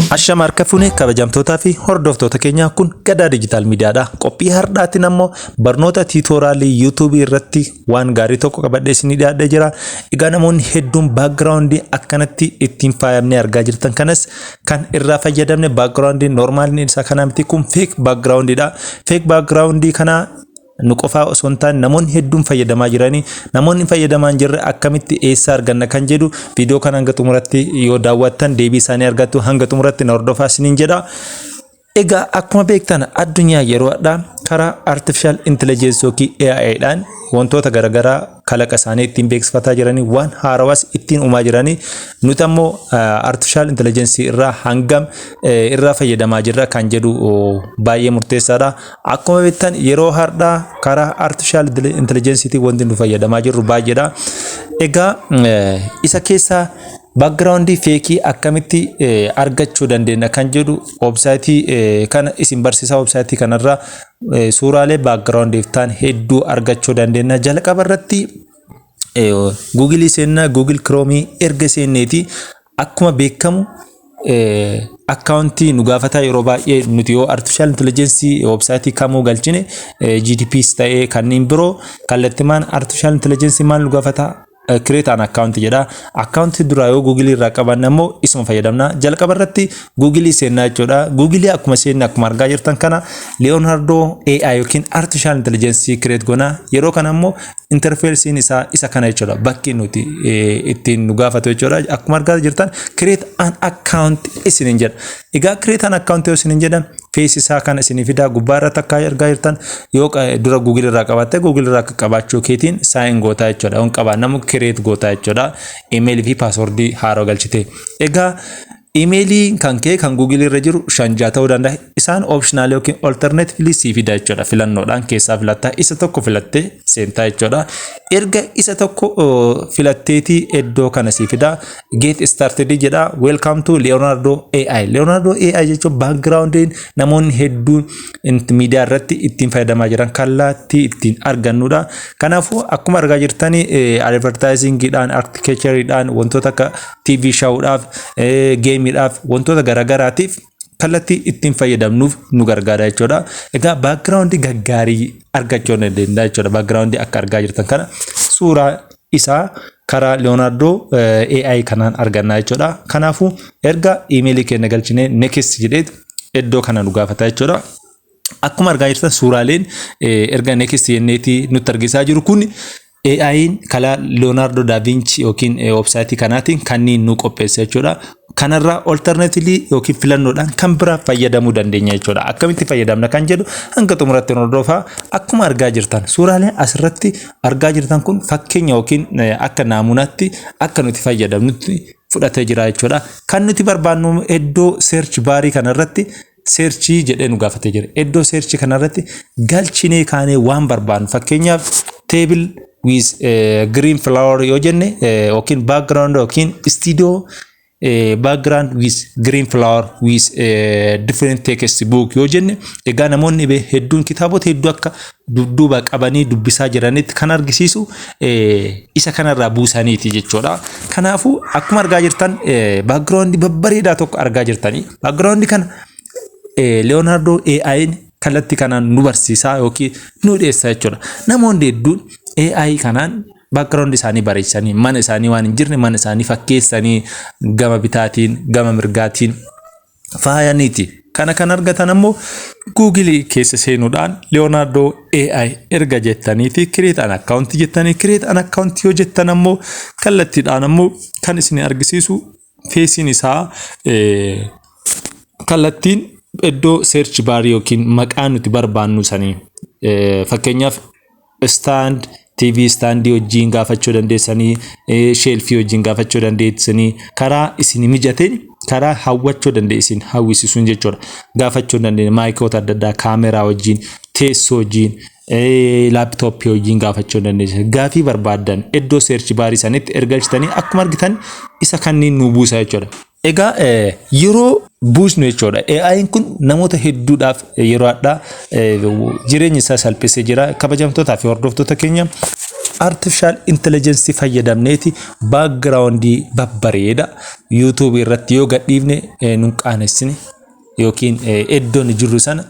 Ashama harka fuune, kabajamtootaa fi hordoftoota keenyaa, kun Gadaa Digital Miidiyaadha. Qophii har'aatiin ammoo barnoota tutorialii YouTubeii irratti waan gaarii tokko qabadhee isinii dhiyaadhee jira. Egaa namoonni hedduun backgroundii akkanatti ittiin faayamnee argaa jirtan kanas kan irraa fayyadamne backgroundii normaliin isaa kanaa miti, kun fake backgroundiidha. Fake backgroundii kana nu qofaa osoo hin taane namoonni hedduun fayyadamaa jiranii, namoonni fayyadamaa hin jirre akkamitti, eessa arganna kan jedhu viidiyoo kana hanga xumuratti yoo daawwattan deebii isaanii argattu. Hanga xumuratti na hordofaa isiniin jedha. Egaa akkuma beektan addunyaa yeroo har'aa karaa artificial intelligence yookiin AI dhaan wantoota garaagaraa kalaqa isaanii ittiin beeksifataa jiranii, waan haarawas ittiin uumaa jiranii, nuti ammoo artificial intelligence irraa hangam irraa fayyadamaa jirra kan jedhu baay'ee murteessaadha. Akkuma beektan yeroo har'aa karaa artificial intelligence wanti nu fayyadamaa jirru baay'eedha. Egaa isa keessaa backgroundii fakeii akkamitti argachuu dandeenya kan jedhu websiteii kana isin barsiisaa. Websiteii kanarraa suuraalee backgroundiif ta'an hedduu argachuu dandeenya. Jalqaba irratti Googleii seennaa. Google Chromeii erga seenneeti akkuma beekamu accountii nu gaafataa. Yeroo baay'ee nuti yoo artificial intelligence websiteii kamuu galchine, GDPs ta'ee kanneen biroo, kallattimaan artificial intelligence maal nu gaafataa? Create an account jedha. Account duraa yoo Google irraa qabaanne ammoo isuma fayyadamna. Jalqaba irratti Google seennaa jechuudha. Google akkuma seenne, akkuma argaa jirtan kana, Leonardo AI yookiin artificial intelligence create goona. Yeroo kana ammoo interfaceiin isaa isa kana jechuudha. Bakki nuti ittiin nu gaafatu jechuudha. Akkuma argaa jirtan "create an account" isiniin jedha. Egaa "create an account" yoo isiniin jedhan, face isaa kana isinii fidaa. Gubbaa irratti akka argaa jirtan, yoo dura Google irraa qabaatte, Google irraa akka qabaachuu keetiin sign gootaa jechuudha. Yoon qabaannamu create gootaa jechuudha. Emailii fi passwordii haaraa galchite. Egaa emailii kan kee kan Google irra jiru shan ja'a ta'uu danda'a. Isaan optionalii yookiin alternatively sii fida jechuudha. Filannoodhaan keessaa filattaa, isa tokko filattee seentaa jechuudha. Erga isa tokko filatteetii iddoo kana sii fida. "Get started" jedha. "Welcome to Leonardo AI." Leonardo AI jechuun backgroundiin namoonni hedduun miidiyaa irratti ittiin fayyadamaa jiran kallattii ittiin argannudha. Kanaafuu akkuma argaa jirtanii advertisingiidhaan, architectureidhaan, wantoota akka TV showdhaaf, gameiidhaaf, wantoota garaagaraatiif kallattii ittiin fayyadamnuuf nu gargaara jechuudha. Egaa backgroundii gaggaarii argachuu dandeenya jechuudha. Backgroundii akka argaa jirtan kana suuraa isaa karaa Leonardo AI kanaan arganna jechuudha. Kanaafuu erga emailii keenya galchinee "next" jedhee iddoo kana nu gaafata jechuudha. Akkuma argaa jirtan suuraaleen erga "next" jenneetii nutti argisaa jiru kun AI'n karaa Leonardo da Vinci yookiin websiteii kanaatiin kanneen nu qopheesse jechuudha. Kanarraa alternatively yookiin filannoodhaan kan biraa fayyadamuu dandeenya jechuudha. Akkamitti fayyadamna kan jedhu hanga xumuratti hordofaa. Akkuma argaa jirtan suuraaleen asirratti argaa jirtan kun fakkeenya yookiin akka naamunaatti akka nuti fayyadamnutti fudhatee jira jechuudha. Kan nuti barbaannu iddoo search barii kanarratti searchii jedhee nu gaafatee jira. Iddoo searchii kanarratti galchinee kaanee waan barbaannu, fakkeenyaaf "table with green flower" yoo jenne, yookiin "background" yookiin "studio background with green flower with different text book" yoo jenne, egaa namoonni hedduun kitaabota hedduu akka dudduuba qabanii dubbisaa jiranitti kan argisiisu isa kanarraa buusaniiti jechuudha. Kanaafuu akkuma argaa jirtan background babbareedaa tokko argaa jirtanii, background kana Leonardo AI'n kallattii kanaan nu barsiisaa yookiin nu dhiyeessaa jechuudha. Namoonni hedduun AI kanaan background isaanii bareechanii, mana isaanii waan hin jirne mana isaanii fakkeessanii, gama bitaatiin gama mirgaatiin faayaniiti. Kana kan argatan ammoo Googleii keessa seenuudhaan Leonardo AI erga jettaniiti "create an account" jettanii, "create an account" yoo jettan ammoo kallattiidhaan ammoo kan isin argisiisu faceiin isaa kallattiin iddoo search barii yookiin maqaa nuti barbaannu sanii, fakkeenyaaf stand, TV standii wajjin gaafachuu dandeessanii, shelfii wajjin gaafachuu dandeessanii, karaa isin mijateen, karaa hawwachuu dandeessin hawwisiisuun jechuudha. Gaafachuu dandeenya microota adda addaa, kaameraa wajjin, teessoo wajjin, laptopii wajjin gaafachuu dandeessan. Gaafii barbaaddan iddoo search barii sanitti ergalchitanii akkuma argitan isa kanneen nu buusa jechuudha. Egaa yeroo buusnu jechuudha. AI'n kun namoota hedduudhaaf yeroo addaa jireenya isaa salphisee jira. Kabajamtootaa fi hordoftoota keenya, Artificial intelligence fayyadamneeti backgroundii babbareeda YouTube irratti yoo gadhiifne nun qaanessine yookiin iddoon jirru sana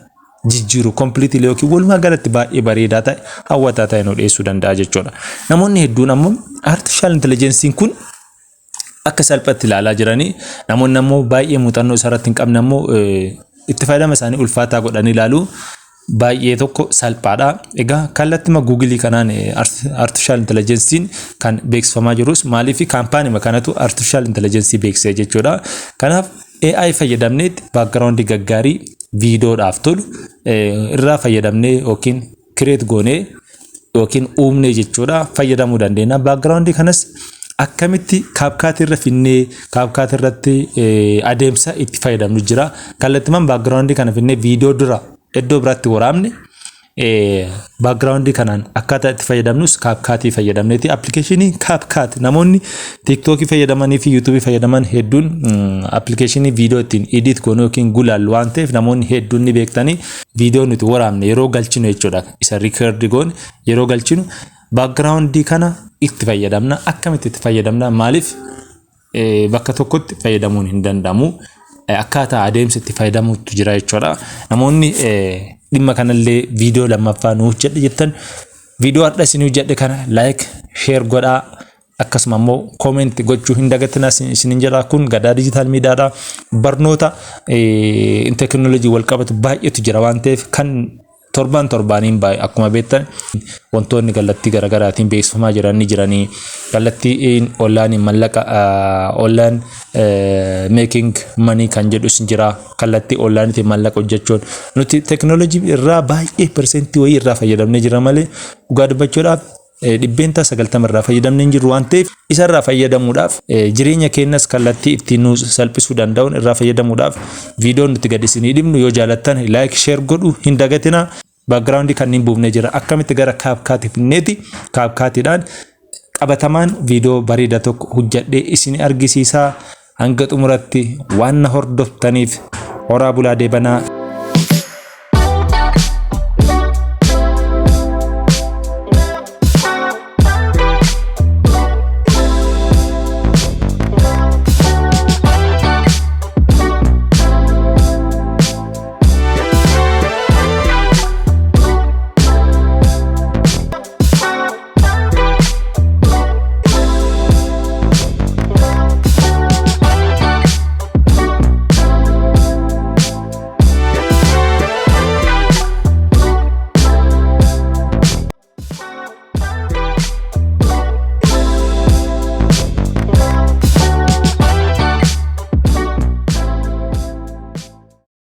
jijjiiru completely yookiin walumaa galatti baay'ee bareedaa ta'e, hawwataa ta'e nu dhiyeessuu danda'a jechuudha. Namoonni hedduun ammoo artificial intelligence'n kun akka salphatti ilaalaa jiranii, namoonni ammoo baay'ee muuxannoo isarratti hin qabne ammoo itti fayyadama isaanii ulfaataa godhanii ilaalu. Baay'ee tokko salphaadha. Egaa kallattima Googleii kanaan artificial intelligence'n kan beeksifamaa jirus maaliif kaampaanii kanatu artificial intelligence beeksise jechuudha. Kanaaf AI fayyadamneetti backgroundii gaggaarii viidiyoodhaaf tolu irraa fayyadamnee yookiin create goonee yookiin uumnee jechuudha fayyadamuu dandeenya. Backgroundii kanas akkamitti CapCutii irra finnee CapCutii irratti adeemsa itti fayyadamnu jira. Kallattimaan backgroundii kana finnee viidiyoo dura iddoo biraatti waraabne backgroundii kanaan akkaataa itti fayyadamnus CapCutii fayyadamneeti. Applicationii CapCut namoonni TikTokii fayyadamanii fi YouTubeii fayyadaman hedduun applicationii viidiyoo ittiin edit goonu yookiin gulaallu waan ta'eef namoonni hedduun ni beektanii. Viidiyoo nuti waraabne yeroo galchinu jechuudha, isa record goone yeroo galchinu backgroundii kana itti fayyadamna. Akkamitti itti fayyadamna? Maaliif bakka tokkotti fayyadamuun hin danda'amu? Akkaataa adeemsa itti fayyadamuutu jira jechuudha. Namoonni dhimma kanallee viidiyoo lammaffaa nu hojjedhe jettan, viidiyoo har'a isin hojjedhe kana like, share godhaa, akkasuma immoo comment gochuu hin dagatinaa isinin jedha. Kun Gadaa Digital Mediadha. Barnoota teekinooloojii wal qabatu baay'eetu jira waan ta'eef kan torban torbaaniin baay'ee akkuma beektan wantoonni kallattii garaagaraatiin beeksifamaa jiran ni jiranii. Kallattiin onlineii mallaqa, online making money kan jedhus jira. Kallattii onlineiitiin mallaqa hojjechuun nuti teekinooloojii irraa baay'ee percentii wayii irraa fayyadamnee jira malee dhugaa dubbachuudhaaf 90% irraa fayyadamnee hin jirru waan ta'eef, isarraa fayyadamuudhaaf, jireenya keenyas kallattii ittiin nu salphisuu danda'uun irraa fayyadamuudhaaf, viidiyoon nuti gadi isinii dhibnu yoo jaalattan like, share godhuu hin dagatinaa. Backgroundii kanneen buufnee jira. Akkamitti gara CapCutii finneeti CapCutiidhaan qabatamaan viidiyoo bareeda tokko hojjedhee isin argisiisaa. Hanga xumuratti waan na hordoftaniif horaa bulaa deebanaa.